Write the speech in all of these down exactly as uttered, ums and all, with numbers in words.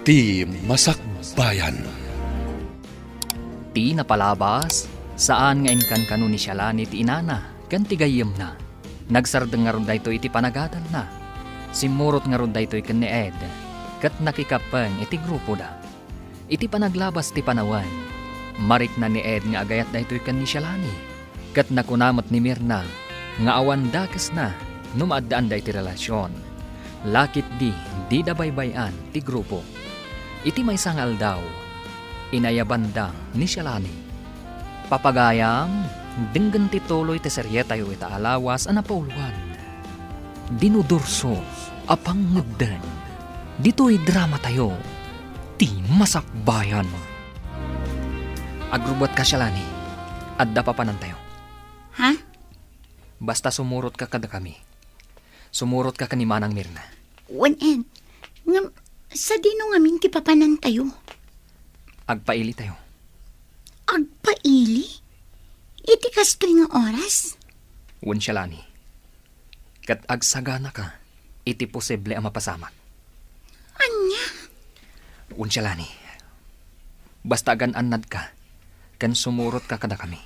Ti Masakbayan. Ti napalabas, saan nga inkankano ni Shalani ti inana ken ti gayyemna. Nagsardeng ngarud daytoy iti panagadalna. Simmurot ngarud daytoy ken ni Ed, ket nakikappeng iti grupoda. Iti panaglabas ti panawen, marikna ni Ed nga agayat daytoy ken ni Shalani, ket nakuna met ni Mirna nga awan dakesna no maaddaanda iti relasion. Lakitdi dida baybay-an ti grupo. Iti maysa nga aldaw, inayabanda ni Shalani. Papagayam, denggen ti tuloy ti serietayo ita a lawas a napauluan. Dinudurso a pangngegdan. Ditoy dramatayo, Ti Masakbayan. Agrubbuatka, Shalani. Adda papanantayo. Ha? Basta sumurotka kadakami. Sumurotka ken ni Manang Mirna. Wen, Ed. Ngem, sadino ngamin ti papanantayo? Agpailitayo. Agpaili? Iti kastoy nga oras? Wen, Shalani. Ket agsaganaka iti posible a mapasamak. Ania? Wen, Shalani. Basta agan-annadka ken sumurotka kadakami.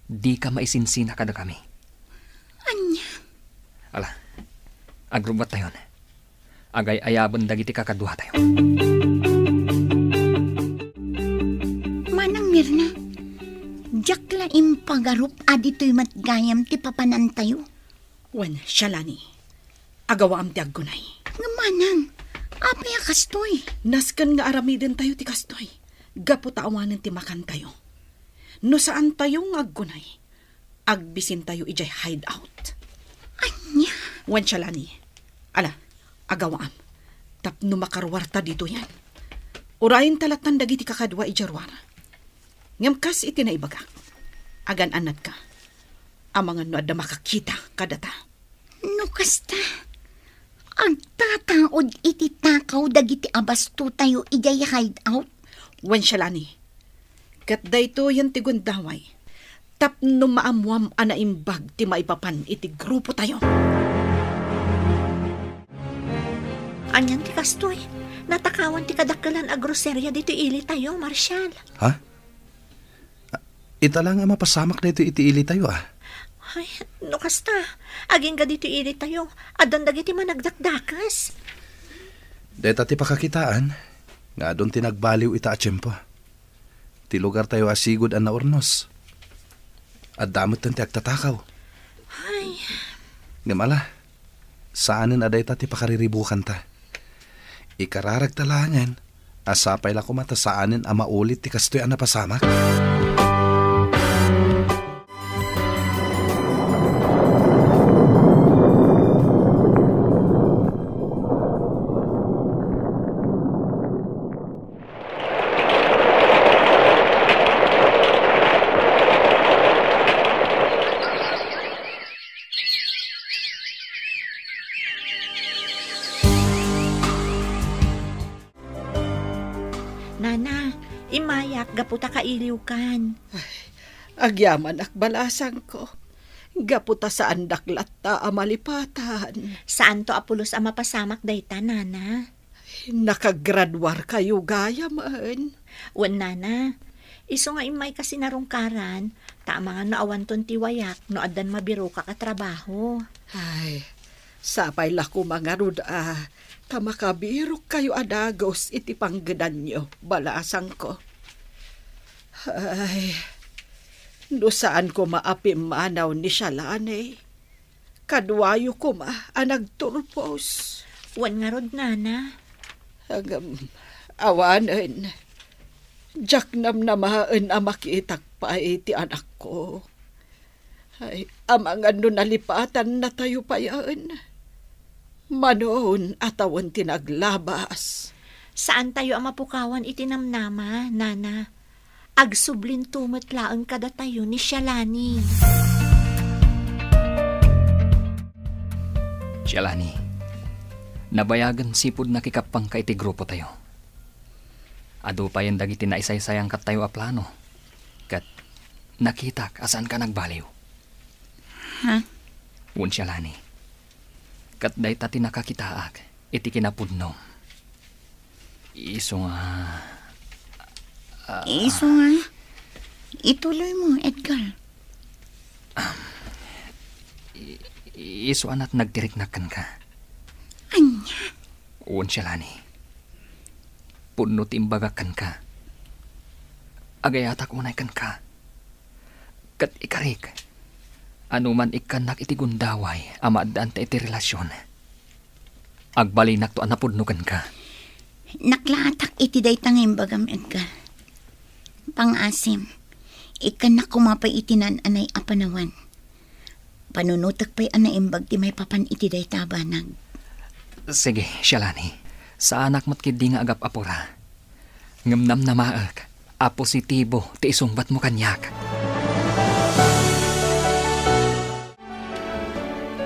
Dika maisinsina kadakami. Ania? Ala, agrubbuattayon. Agay-ayaben dagiti kakaduatayo. Manang Mirna, diak la impagarup a ditoy met gayam ti papanantayo. Wen, Shalani, agawaam ti aggunay. Ngem manang, apay a kastoy? Nasken nga aramidentayo ti kastoy, gapu ta awanen ti makantayo. No saantayo nga aggunay, agbisintayo idiay hideout. Ania? Wen, Shalani, ala, agawaam, tapno makaruarta ditoyen. Urayenta lattan dagiti kakadua idiay ruar. Ngem kas iti naibagak, agan-annadka, amangan no adda makakita kadata. No kasta, agtataud iti takaw dagiti abastotayo idiay hideout. Wen, Shalani, ket daytoyen ti gundaway tapno maammoam a naimbag ti maipapan iti grupotayo. Anian ti kastoy? Natakawan ti kadakkelan a groseria ditoy ilitayo, Marshal. Ha? Ah, ita la nga mapasamak daytoy iti ilitayo, a. Ay, no kasta, agingga ditoy ilitayo, addan dagiti managdakdakes. Dayta ti pakakitaan nga adun ti nagbaliw ita a tiempo. Ti lugartayo a sigud a naurnos. Adda metten ti agtatakaw. Ay. Ngem ala, saanen a dayta ti pakariribukanta. Ikararagta laengen a sapay la koma ta saanen a maulit ti kastoy a napasamak. Nana, immayak gapu ta kailiwkan. Ay, agyamanak, balasangko. Gapu ta saandak latta a malipatan. Saanto a pulos a mapasamak dayta, Nana. Nakagraduarkayo gayamen. Wen, Nana. Isu nga immayka sinarungkaran, ta amangan no awanton ti wayak no addan mabirokak a trabaho. Ay, sapay la koma ngarud a ta makabirokkayo a dagus iti panggedanyo, balasangko. Ay, no saan koma a pimmanaw ni Shalani, kaduayo koma a nagturpos. Wen ngarud, Nana. Ngem, awanen, diak namnamaen a makitak pay ti anakko. Ay, amangan no nalipatannatayo payen. Manon a tawen ti naglabas. Saantayo a mapukawan iti namnama, Nana. Agsublinto met laeng kadatayo ni Shalani. Shalani, nabayagen sipud nakikappangka iti grupotayo. Adu payen dagiti naisaysayaangkattayo a plano, ket nakitak a saanka nagbaliw. Ha? Wen, Shalani, ket dayta ti nakakitaak iti kinapudnom. Isu nga, ah, Isu nga, ituloy mo, Edgar. I-, isu a nagtiriknak kenka. Ania? Wen, Shalani. Pudno ti imbagak kenka. Agayatak unay kenka. Ket ikarik, anuman ikkannak iti gundaway a maaddaan ta iti relasion, agbalinakto a napudno kenka. Naklaatak iti dayta nga imbagam, Edgar. Pangasim, ikkannak koma pay iti naan-anay a panawen. Panunotek pay a naimbag ti maipapan iti dayta a banag. Sige, Shalani. Saanak met ketdi nga agap-apura. Ngem namnamaek a positibo ti isungbatmo kaniak.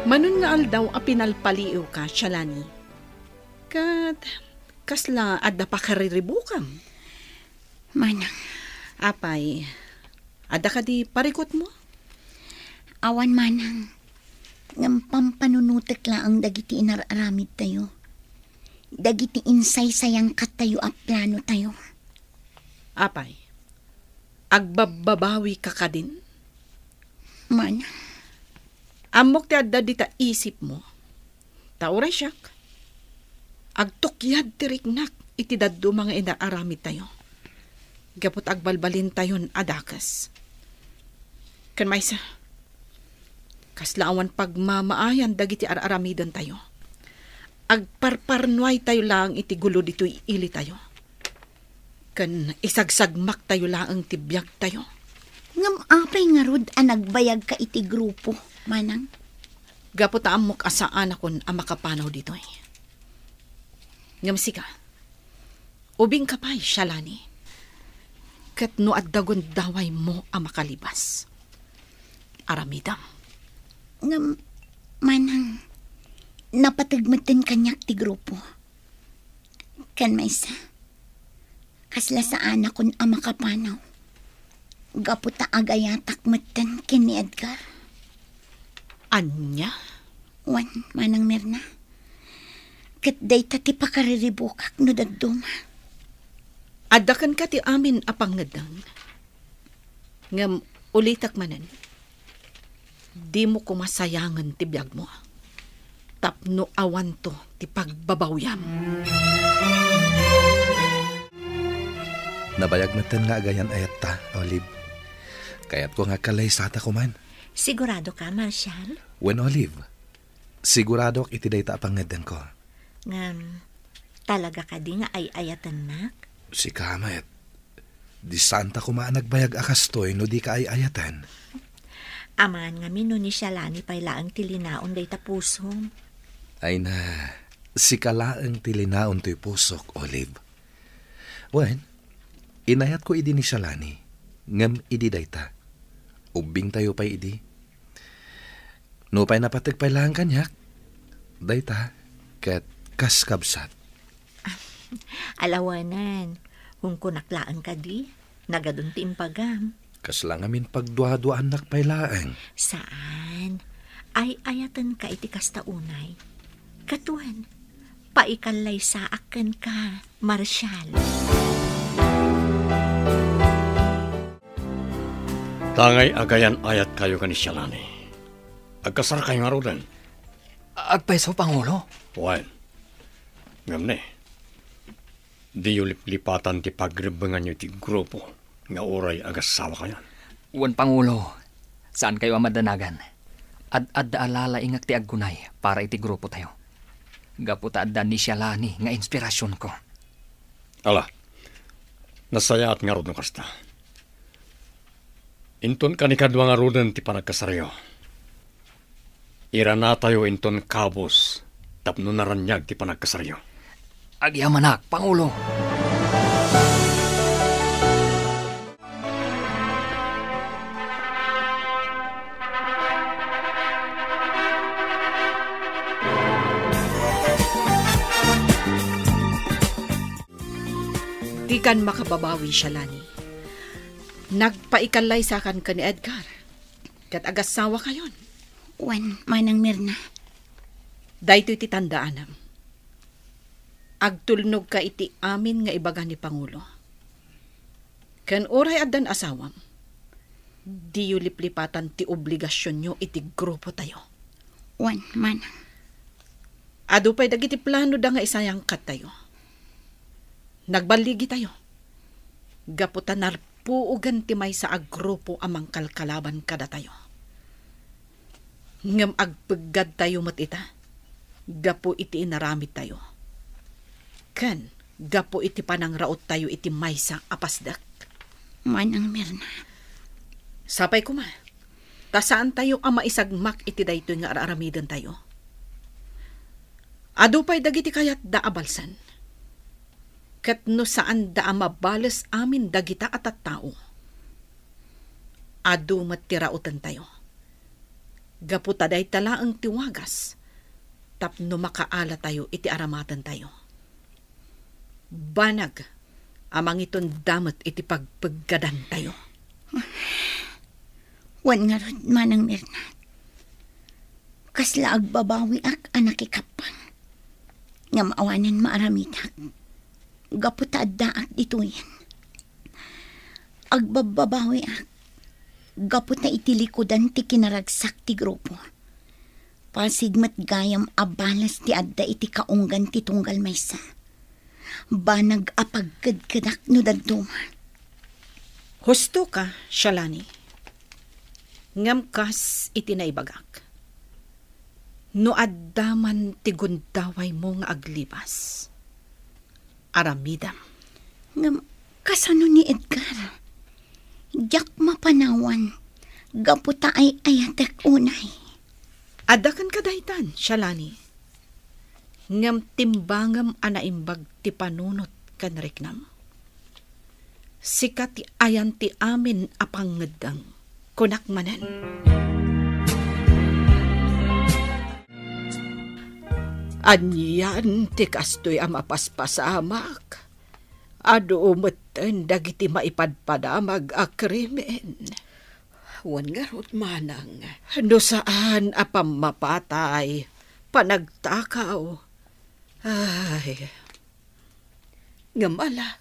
Manon nga aldaw a pinalpaliiwka, Shalani. Ket kasla adda pakariribukam? Manang. Apay, adda kadi parikutmo? Awan, Manang. Ngem pampanunotek laeng dagiti inar-aramidtayo. Dagiti insaysayangkattayo a planotayo. Apay, agbabbabawika kadin? Manang. Ammok ti adda dita isipmo. Ta uray siak, agtukyad ti riknak iti dadduma nga inar-aramidtayo. Gapu ta agbalbalintayon a dakes. Ken maysa, kasla awan pagmamaayan dagiti ar-aramidentayo. Agparparnuaytayo laeng iti gulo ditoy ilitayo. Ken isagsagmaktayo laeng ti biagtayo. Ngem apay ngarud a nagbayagka iti grupo, Manang? Gapu ta ammok a saanakon a makapanaw ditoy. Ngem sika, ubingka pay, Shalani. Ket no adda gundawaymo a makalibas, aramidem. Ngem, Manang, napateg metten kaniak ti grupo. Ken maysa, kasla saanakon a makapanaw. Gapu ta agayatak metten ken ni Edgar. Ania? Wen, Manang Mirna. Ket dayta ti pakariribukak no dadduma. Adda kenka ti amin a pangngeddeng. Ngem ulitek manen, dimo koma sayangen ti biagmo tapno awanto ti pagbabawiam. Nabayag metten nga agayan-ayatta, Olive. Kayatko nga agkallaysata koman. Sigurado ka, Marshal? Wen, Olive. Siguradok iti dayta a pangngeddengko. Ngem, talaga kadi nga ay-ayatennak? Sika met. Di saanta koma a nagbayag a kastoy no dika ay-ayaten. Amangan ngamin no ni Shalani pay laeng ti linaon dayta pusom. Ay na, sika laeng ti linaon toy pusok, Olive. Wen, inayatko idi ni Shalani, ngem idi dayta. Ubbingtayo pay idi. Nupay napateg pay laeng kaniak, dayta ket kas kabsat. Alawanan, kunkunak laeng kadi, nagadun ti imbagam. Kasla ngamin pagduaduaannak pay laeng. Saan. Ay-ayatenka iti kasta unay. Ket wen, paikallaysaak kenka, Marshal. Tangay agayan-ayatkayo ken ni Shalani. Agkasarkayo ngaruden? Agpayso, Pangulo. Wen. Ngem ne, diyo liplipatan ti pagrebbenganyo iti grupo nga uray agassawakayon. Wen, Pangulo, saankayo a madanagan. Ad-adda a lalaingek ti aggunay para iti grupotayo. Gapu ta adda ni Shalani nga inspirasionko. Ala, nasayaat ngarud no kasta. Inton kanikadua ngaruden ti panagkasaryo, iranatayo inton kabus tapno naraniag ti panagkasaryo. Agyamanak, Pangulo! Dikan makababawi, Shalani. Nagpaikallaysakan ken ni Edgar, ket agassawakayon. Wen, Manang Mirna. Daytoy ti tandaanam. Agtulnogka iti amin nga ibaga ni Pangulo. Ken uray addan asawam, diyo liplipatan ti obligasionyo iti grupotayo. Wen, manang. Adu pay dagiti planoda nga isayangkattayo. Nagballigitayo. Gapu ta nalpuogan ti maysa a grupo a mangkalkalaban kadatayo. Ngem agpeggadtayo met ita gapu iti inaramidtayo. Ken gapu iti panangraottayo iti maysa a pasdek. Manang Mirna. Sapay koma, ta saantayo a maisagmak iti daytoy nga ar-aramidentayo. Adu pay dagiti kayatda a balsen. Ket no saanda a mabales amin dagita a tattao, adu met ti rautentayo. Gapu ta dayta laeng ti wagas tapno makaalatayo iti aramatentayo. Banag a mangitonda met iti pagpeggadantayo. Wen ngarud, Manang Mirna, kasla agbabawiak a nakikappang. Ngem awanen maaramidak gapu ta addaak ditoyen. Agbabbabawiak gapu ta iti likudan ti kinaragsak ti grupo. Pasig met gayam a balas ti adda iti kaunggan ti tunggal maysa. Banag a pagkedkedak no dadduma. Husto ka, Shalani. Ngem kas iti naibagak, no adda man ti gundawaymo nga aglibas, aramidem. Ngem kasano ni Edgar? Diak mapanawan gapu ta ay-ayatek unay. Adda kenka daytan, Shalani. Ngem timbangem a naimbag ti panunot ken riknam. Sika ti ayan ti amin a pangngeddeng, kunak manen. Anian ti kastoy a mapaspasamak? Adu metten dagiti maipadpadamag a krimen. Wen ngarud, manang. No saan a pammapatay, panagtakaw. Ay. Ngem ala,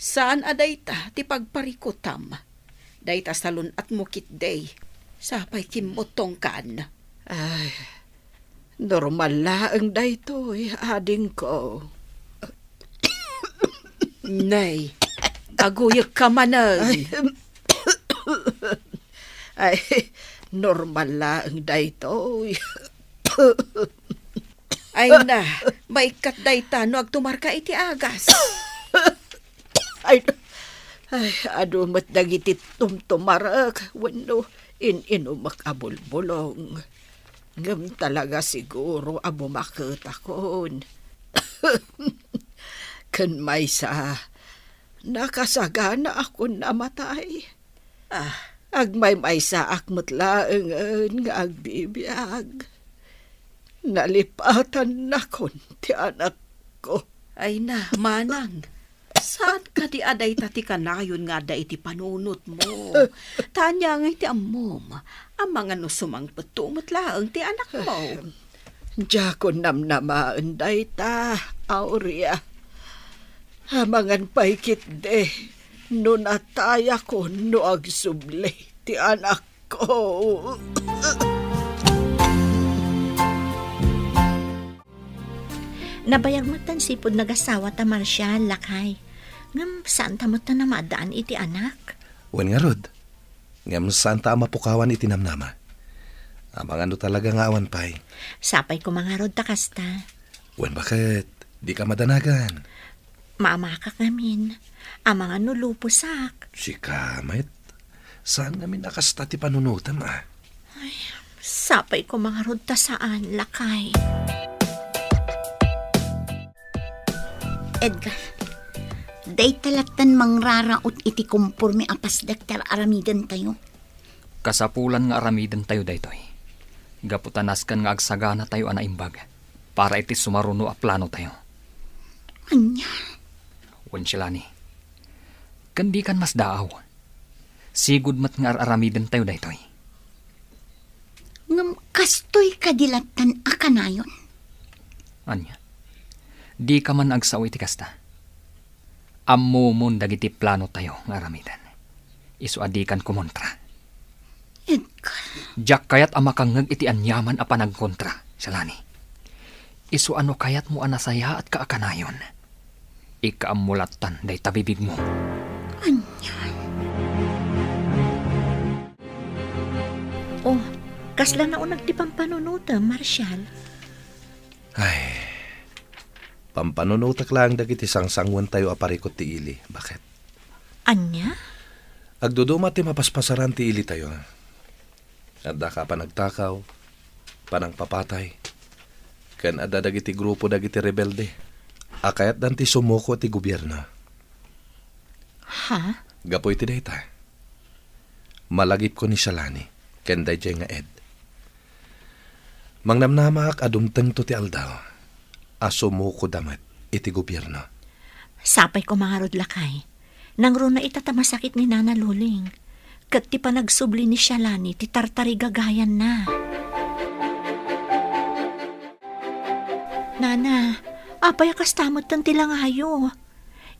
saan a dayta ti pagparikutam. Dayta salun-atmo ketdi. Sapay kimmutongkan. Ay, normal laeng daytoy, adingko. Nay, aguyekka manen. Ay, ay, normal laeng daytoy. Ay na, maikkat dayta no agtumarka iti agas. Ay, ay, adu met dagiti tumtumarek wenno in-inumek a bulbulong. Ngem talaga siguro a bumaketakon. Ken maysa, nakasaganaakon a matay. Ah, agmaymaysaak met laengen nga agbibiag. Nalipatannakon ti anakko. Ay na, manang. Saan kadi a dayta ti kanayon nga adda iti panunotmo? Ta ania ngay ti ammom? Amangan no sumangpetto met laeng ti anakmo. Diakon namnamaen dayta, Aurea. Amangan pay ketdi no natayakon no agsubli ti anakko. Nabayag met tan sipud nagasawa ta Marcial, lakay. Ngem saanta met ta namaaddaan iti anak. Wen ngarud, ngem saanta a mapukawan iti namnama. Amangan no talaga nga awan pay. Sapay koma ngarud ta kasta. Wen baket, dika madanagan. Maamakak ngamin. Amangan no luposak. Sika met, saan ngamin a kasta ti panunotem, a? Ay, sapay koma ngarud ta saan, lakay. Edgar, dayta lattan mangraraot iti komporme a pasdek ti ar-aramidentayo. Kasapulan nga aramidentayo daytoy. Gapu ta nasken nga agsaganatayo a naimbag para iti sumaruno a planotayo. Ania? Wen, Shalani. Ken dikan masdaaw. Sigud met nga ar-aramidentayo daytoy. Ngem kastoy kadi lattan a kanayon? Ania? Dika man agsao iti kasta. Ammomon dagiti planotayo nga aramiden. Isu a dikan kumontra. Edgar. Diak kayat a makangngeg iti aniaman a panagkontra, Shalani. Isu a no kayatmo a nasayaatka a kanayon, ikaammo lattan dayta bibigmo. Ania? Oh, kasla nauneg ti pampanunotem, Marshall? Ay, pampanunotek laeng dagiti sangsanguentayo a parikut ti ili. Baket? Ania? Agduduma ti mapaspasaran ti ilitayo. Adda ka panagtakaw, panangpapatay, ken adda dagiti grupo dagiti rebelde a kayatdan ti sumuko ti gobierno. Ha? Gapu iti dayta, malagipko ni Shalani ken daydiay nga Ed. Mangnamnamaak a dumtengto ti aldaw a sumukoda met iti gobierno. Sapay ko mangarud, lakay. Nangruna ita ta masakit ni Nana Luling. Ket ti panagsubli ni Shalani ti tartarigagayanna. Nana, apay a kasta metten ti langayo?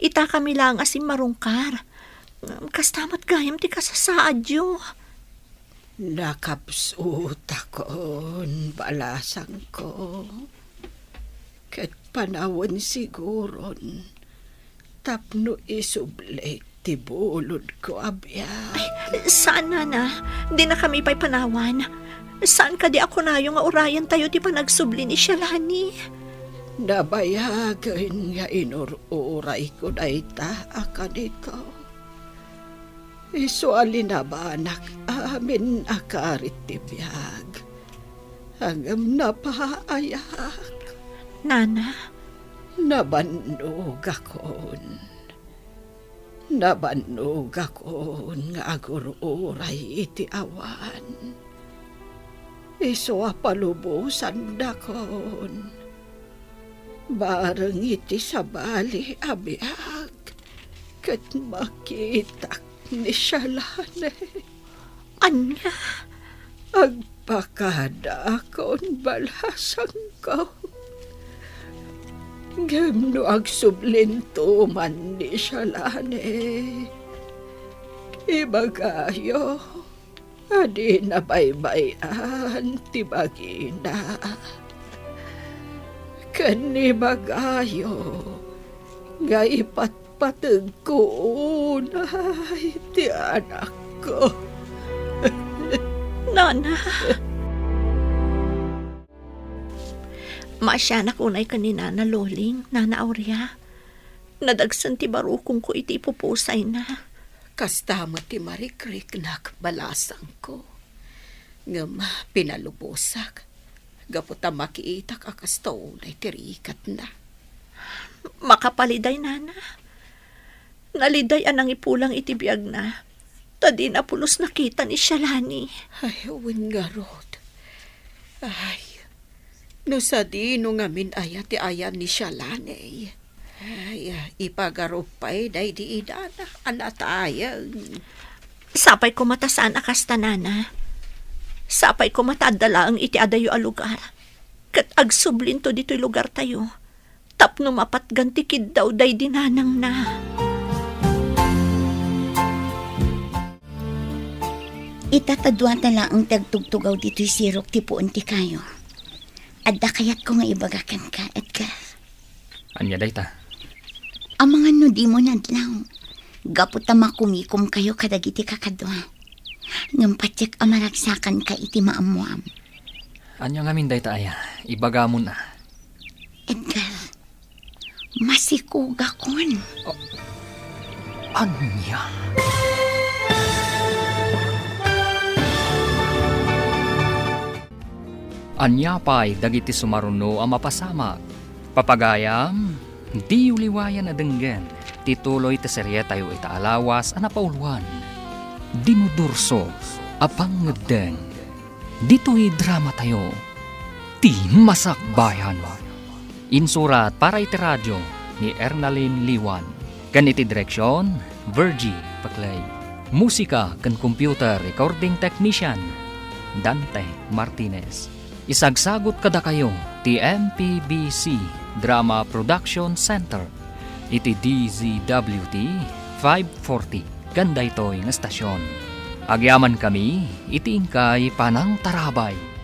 Itakami laeng a simmarungkar. Kasta met gayam ti kasasaadyo. Nakapsutakon, balasangko. Ket panawen siguron tapno isublik ti bulodko a biag. Ay, saan, Nana. Dinakami pay panawan. Saan kadi a kunayo nga urayentayo ti panagsubli ni Shalani? Nabayagen nga inur-urayko dayta a kanito. Isu a linabanak amin a karit ti biag, ngem napaayak. Nana? Nabannogakon. Nabannogakon nga agur-uray iti awan. Isu a palubosandakon. Bareng iti sabali a biag, ket makitak ni Shalane. Ania? Agpakadaakon, balasangko. Ngem no agsublinto man ni Shalane, ibagayo a dina baybay-an ti bagina. Ken ibagayo nga ipatpategko unay ti anakko. Nana! Maasianak unay ken ni Nana Loling, Nana Aurea. Nadagsen ti barukongko iti ipupusayna. Kasta met ti marikriknak, balasangko. Ngem pinalubosak gapu ta makitak a kasta unay ti rikatna. Makapaliday, Nana. Naliday a nangipulang iti biagna, ta dina pulos nakita ni Shalani. Ay, wen ngarud. Ay, no sadino ngamin aya ti ayan ni Shalani. Ay, ipagarup pay daydi inana a natayeng. Sapay koma ta saan a kasta, Nana. Sapay koma ta adda laeng iti adayo a lugar. Ket agsublinto ditoy lugartayo tapno mapatgan ti kiddaw daydi nanangna. Ita ta duata laeng ti agtugtugaw ditoy sirok ti puon ti kayo. Adda kayatko nga ibaga kenka, Edgar. Ania dayta? Amangan no dimo nadlaw, gapu ta makumikomkayo kadagiti kakadua. Ngem patiek a maragsakanka iti maammoam. Ania ngamin dayta aya? Ibagamon a. Edgar, masikogakon. Oh, ania? Ania pay dagiti sumaruno a mapasamak? Papagayam, diyo liwayan a denggen ti tuloy ti serietayo ita a lawas a napauluan, Dinudurso a Pangngeddeng. Ditoy dramatayo, Ti Masakbayan. Insurat para iti radio ni Ernalyn Liwan, ken iti direksion, Virgie Paclay. Musika ken computer recording technician, Dante Martinez. Isagsagut kadakayo ti M P B C Drama Production Center iti D Z W T five forty ken daytoy nga estasion. Agyamankami iti inkay panangtarabay.